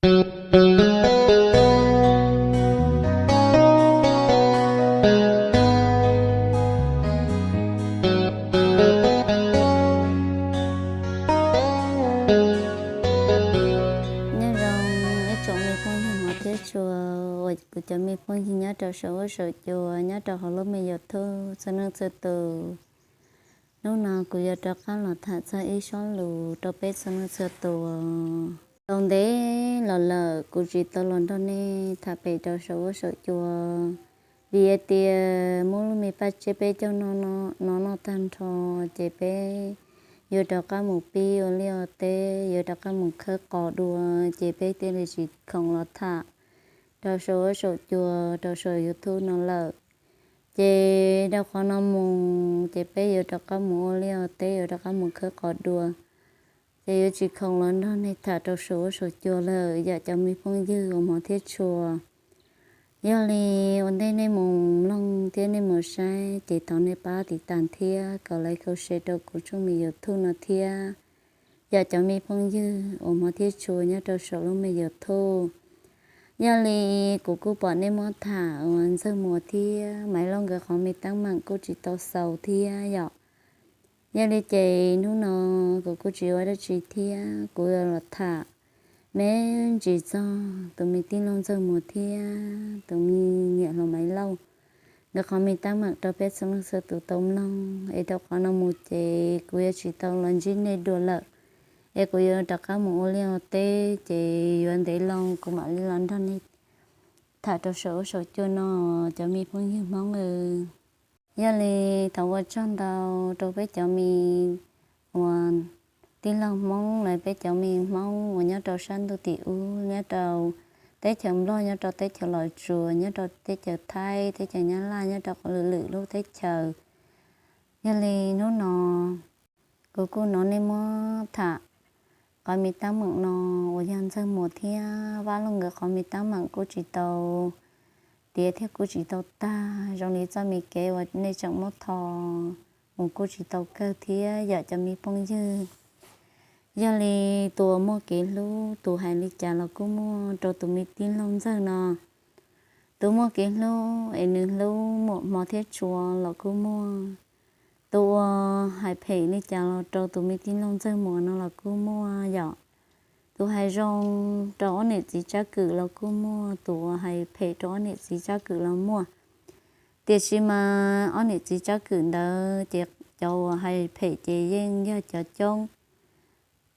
Nyob zoo ib tsoom me phooj ywg hmov thiab tshua, uas kuv cov me phooj ywg nyob rau saum huab saum cua, nyob rau hauv lub me YouTube txhua leej txhua tus. Hnub no kuv yuav rov qab los tham txog ib sob lus rau peb txhua leej txhua tus. Tau ntev los lawm kuv tsis tau los nrog nej tham pem rau saum huab saum cua, vim hais tias muab lub me paj tsiab peb caug no noj tag nrho, ces peb yuav rov qab mus pib ua liaj ua teb, yuav rov qab mus khawb qos dua, ces peb thiaj li tsis khoom los tham rau saum huab saum cua, rau saum YouTube no lawm. Ces rau qhov no mus ces peb yuav rov qab mus ua liaj ua teb, yuav rov qab mus khawb qos dua, ces yuav tsis khoom los nrog nej tham rau saum huab saum cua lawm yom cov me phooj ywg uas hmov thiab tshua. Yog li ua ntej nej mus mloog thiab nej mus saib ces thov nej pab tiv tas thiab kom like, share rau kuv tshooj me YouTube no thiab yom cov me phooj ywg uas hmov thiab tshua nyob rau saum lub me YouTube. Yog li kuv kuj pom nej muab tham uas Ntxawg Muas thiab Maiv Lauj nkawd qhov me teeb meem kuj tsis tau xaus thiab yom. Yog li ces hnub no kuv kuj tsis ua dab tsi thiab kuv yuav los tham me ntsis txog tus me tij laug Ntxawg Muas thiab tus me niam hluas Maiv Lauj nkawd qhov me teeb meem rau peb txhua leej txhua tus tau mloog. Es rau qhov no mus ces kuv yuav tsis tau los ntsib nej dua lawm, es kuv yuav rov qab mus ua liaj ua teb, ces yuav ntev loo kuv mam li los nrog nej tham rau saum huab saum cua no cov me phooj ywg Hmoob. Yog li thov ua tsaug ntau rau peb cov me uas tij laug Hmoob los peb cov me Hmoob uas nyob rau sab ntuj tim ub, nyob rau teb chaws Nplog, nyob rau teb chaws Los Tsuas, nyob rau teb chaws Thaib, teb chaws Nyab Laj, nyob rau qhov lwm lwm lub teb chaws. Yog li hnub no kuv kuj hnov nej muab tham qhov me teeb meem no uas yog Ntxawg Muas thiab Vaj Lauj nkawd qhov me teeb meem kuj tsis tau tiav thiab kuj tsis tau tag zoo li txoj me kev uas nej tseem muab tho mus kuj tsis tau kawg thiab yom cov me phooj ywg. Yog li tus uas muaj kev hlub tus hais li cas los kuj muaj rau tus me tij laug Ntxawg no. Tus muaj kev hlub es nws hlub muam hmov thiab tshua los kuj muaj. Tus uas hais phem li cas los rau tus me tij laug Ntxawg Muas no los kuj muaj yom. Tus hais zoo rau ob niam txiv Tsab Kwm los kuj muaj, tus uas hais phem rau ob niam txiv Tsab Kwm los muaj. Tiam sis mas ob niam txiv Tsab Kwm ntawd ces cov uas hais phem ces yeej yog cov coob,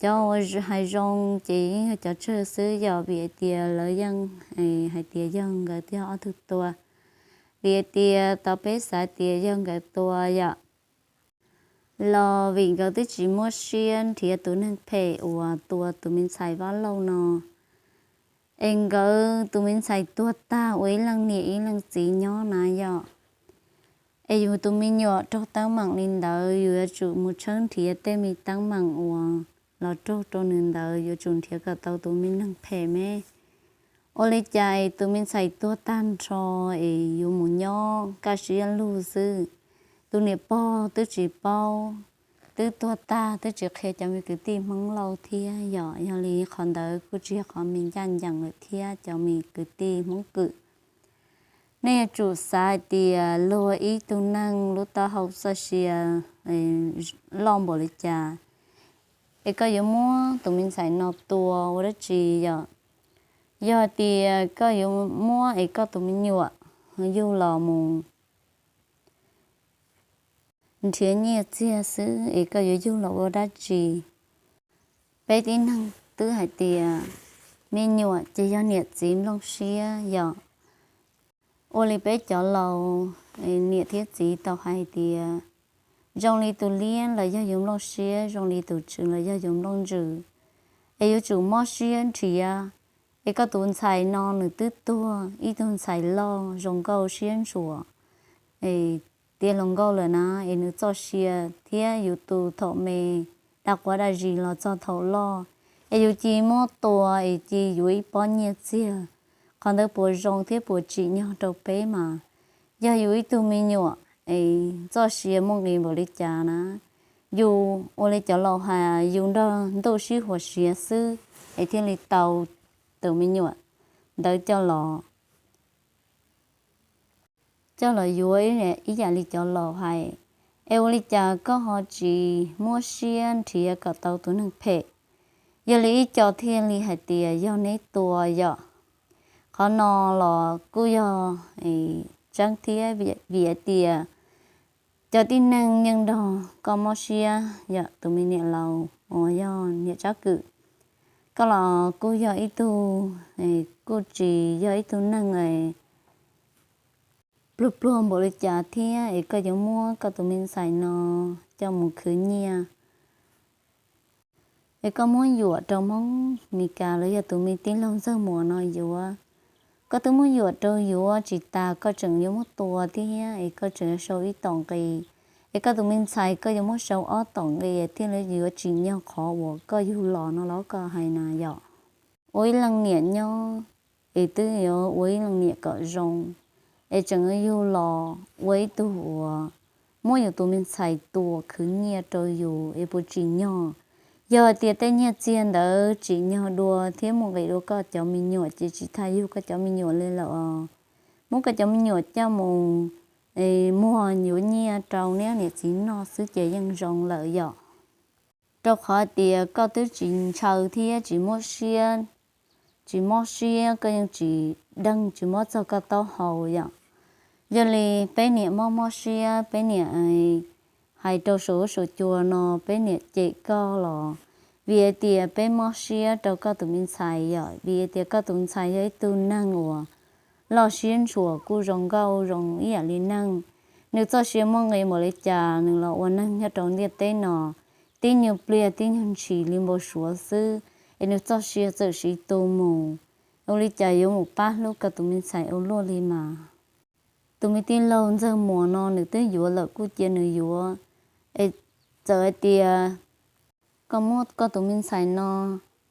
cov uas hais zoo ces yeej yog cov tsawg xwb yom, vim hais tias lawv yeej hais tias yog nkawd thiaj ob tug tua, vim hais tias tau peb xav tias yog nkawd tua yom. Los vim nkawd twb tsis muab siab nrhiav tus neeg phem uas tua tus me ntxhais Vaj Lauj no, es nkawd tus me ntxhais tuag tag ua ib leej niam ib leej txiv nyob na yom. Es yus tus me nyuam raug teeb meem li ntawd yus yuav tsum mus tshawb nrhiav tej me teeb meem uas los raug rau nws ntawd, yuav tsum nrhiav kom tau tus me neeg phem me. Ua li cas es tus me ntxhais tuag tag nrho es yuav mus nyob kaj siab lug xwb. Tus niam pog twb tsis paub, twb tuag tag twb tsis qhia cov me kwv tij Hmoob Lauj thiab yom. Yog li qhov ntawd kuj tsis yog qhov me ncaj ncees lawm thiab cov me kwv tij Hmoob Kwm. Nej yuav tsum xav hais tias luag ib tug neeg lub taub hau txoj sia loj npaum li cas es koj yuav muab tus me ntxhais no tua ua dab tsi yom? Yog tias koj yuav muab es koj tus me nyuam yug los mus nrhiav nyiaj txiag xwb es koj yuav yug los ua dab tsi? Peb tib neeg twb hais tias me nyuam ces yog niam txiv nplooj siab yom. Ua li peb cov laus niam thiab txiv tau hais tias zoo li tus liab los yog yus nplooj siab, zoo li tus tswv los yog yus nplooj ntsws. Es yuav tsum mob siab nrhiav es koj tus ntxhais no nws twb tuag ib tug ntxhais loj zoo nkauj siab ntsuas es tiav hluas nkauj lawm na, es nws txoj sia thiab yus tus thaum me dag quav dag zis los txog thaum loj, es yus cia muab tua es cia yuav ib pob nyiaj txiag, qhov ntawd puas zoo thiab puas tsim nyog rau peb mas? Yog yus ib tug me nyuam es txoj sia muaj nqis npaum li cas na, yus ua li cov laus hais yus nrog ntuj sib huas siav xwb es thiaj li tau tus me nyuam ntawd coj los coj los yuav ib yam li cov laus hais. Es ua li cas koj ho tsis muab siab nrhiav kom tau tus neeg phem? Yog li ib co thiaj li hais tias yog neb tua yom. Qhov no los kuj yog tseeb thiab vim hais tias cov tib neeg yeej nrog koj mob siab yom, tus me niam laus uas yog niam Tsab Kwm, koj los kuj yog ib tug, kuj tsis yog ib tug neeg pluag pluag npaum li cas thiab es koj yuav muab koj tus me ntxhais no coj mus khwv nyiaj, es koj muab yuam rau Hmoob Mes Kas los yog tus me tij laug Ntxawg Muas no yuav. Koj twb muab yuam rau yuav tsis tas koj tseem yuav muab tua thiab es koj tseem yuav sau ib tom nqi, es koj tus me ntxhais koj yuav muab sau ob tom nqi thiaj li yuav tsim nyog qhov uas koj yug los no los koj hais na yom. Ua ib leej niam nyob es twb yuav ua ib leej niam kom zoo, es tseem yug los ua ib tug uas muab yus tus me ntxhais tua khwv nyiaj rau yus es puas tsim nyog? Yog hais tias tej nyiaj txiag ntawd tsim nyog dua thiab muaj nqis dua koj cov me nyuam ces tsis tas yug koj cov me nyuam li lawm os. Muab koj cov me nyuam coj mus muag yuav nyiaj rau neb niam txiv noj xwb ces yeej zoo lawm yom. Rau qhov tias koj twb tsis ntshaw thiab tsis mob siab, tsis mob siab koj yeej tsis deej tsis mob txog koj taub hau yom. Yog li peb niam mob mob siab peb niam hais rau saum huab saum cua no peb niam cem koj los vim hais tias peb mob siab rau koj tus me ntxhais yom, vim hais tias koj tus ntxhais yog ib tug neeg uas loj siab ntshua kuj zoo nkauj zoo ib yam li neeg. Nws txoj sia muaj nqis npaum li cas nws los ua neeg nyob rau ntiaj teb no, tib nyuag pliag tib nyuag ntshis li npau suav xwb, es nws txoj sia txawm siv tu mus, ua li cas yuav mus pab hlub koj tus me ntxhais ua luaj li mas. Tus me tij laug Ntxawg Muas no nws twb yuav lawm kuj cia nws yuav, es txawm hais tias koj muab koj tus me ntxhais no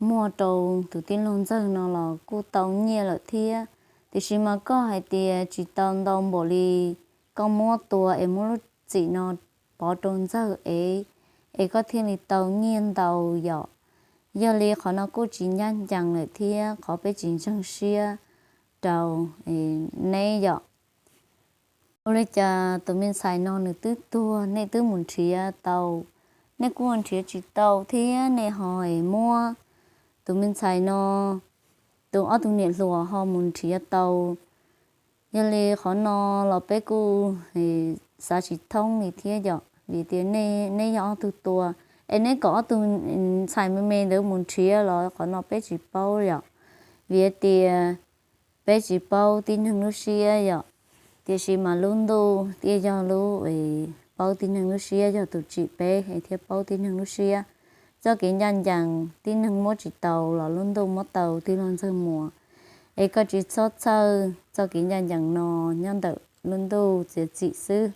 muag rau tus tij laug Ntxawg no los kuj tau nyiaj lawm thiab, tiam sis mas koj hais tias tsis tau ntau npaum li koj muab tua es muab lub txim no pov rau Ntxawg es, es koj thiaj li tau nyiaj ntau yom. Yog li qhov no kuj tsis ncaj ncees lawm thiab qhov peb tsis ntseeg siab rau neb yom. Ua li cas tus me ntxhais no nws twb tuag nej twb mus nrhiav tau, nej kuj nrhiav tsis tau thiab nej ho es muab tus me ntxhais no, tus ob tug niam hluas ho mus nrhiav tau. Yog li qhov no los peb kuj xav tsis thoob li thiab yom, vim tias neb yog ob tug tua, es neb kom ob tug ntxhais me me ntawd mus nrhiav los qhov no peb tsis paub yom. Vim tias peb tsis paub tib neeg lub siab yom, tiam sis mas lub ntuj thiaj yog lub paub tib neeg lub siab, yog tus tsim peb thiaj paub tib neeg lub siab. Txoj kev ncaj ncees tib neeg muab tsis tau los lub ntuj muab tau tij laug Ntxawg Muas, es koj tsis txhob txhawj txoj kev ncaj ncees no nyob ntawm lub ntuj txiav txim xwb.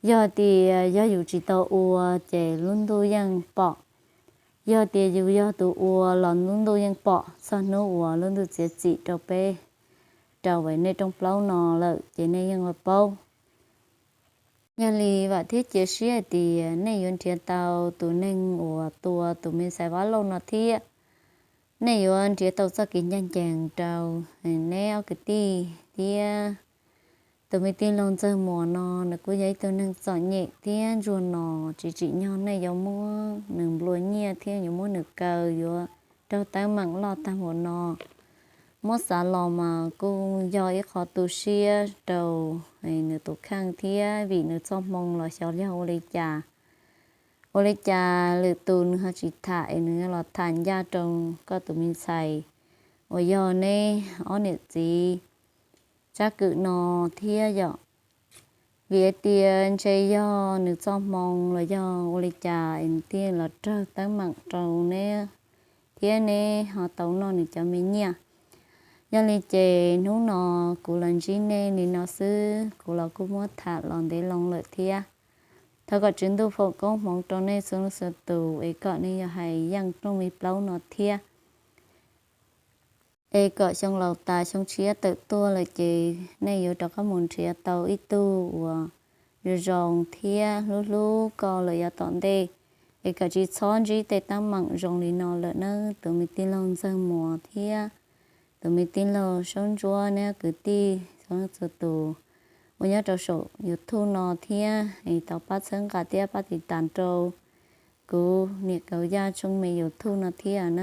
Yog tias yog yus tsis tau ua ces lub ntuj yeej pom, yog tias yus yog tus ua los lub ntuj yeej pom txog hnub uas lub ntuj txiav txim rau peb, rau nej rooj plaub no lawm ces nej yeej paub. Yog li vam thiab cia siab hais tias nej yuav nrhiav tau tus neeg uas tua tus me ntxhais Vaj Lauj no thiab nej yuav nrhiav tau txoj kev ncaj ncees rau neb ob kwv tij thiab tus me tij laug Ntxawg Muas no nws kuj yog ib tug neeg txom nyem thiab ntsuag no, tsis tsim nyog nej yuav muab nws nplua nyiaj thiab yuav muab nws kaw yuav raug teeb meem loj tag npaum no. Muab xav los mas kuj yog ib qho tu siab rau nws tus kheej thiab vim nws txoj hmoo los xyov yog ua li cas. Ua li cas lwm tus nws ho tsis tham es nws los tham ncaj rau koj tus me ntxhais uas yog neb ob niam txiv Tsab Kwm no thiab yom. Vim hais tias ntshe yog nws txoj hmoo los yog ua li cas es nws thiaj los raug teeb meem rau neb thiab neb ho tau noj nws cov me nyiaj. Yog li ces hnub no kuv los ntsib nej li no xwb, kuv los kuj muab tham los ntev loo lawm thiab. Thov kom Tswv Ntuj foom koob hmoov rau nej txhua leej txhua tus es kom nej yuav hais yeej rooj mi plaub no thiab. Es kom xyoo laus tas xyoo tshiab tawm tuaj lawm ces nej yuav rov qab mus nrhiav tau ib tug uas zoo zoo thiab hlub hlub koj lawm yav tom ntej. Es kom tsis txhob ntsib tej teeb meem zoo li no lawm nawb tus me tij laug Ntxawg Muas thiab tus me tij laug Saub Ntsuab neb kwv tij txhua leej txhua tus uas nyob rau saum YouTube no thiab es tau pab txhawb nqa thiab pab tiv tas rau kuv niam Kaus Yaj tshooj me YouTube no thiab na.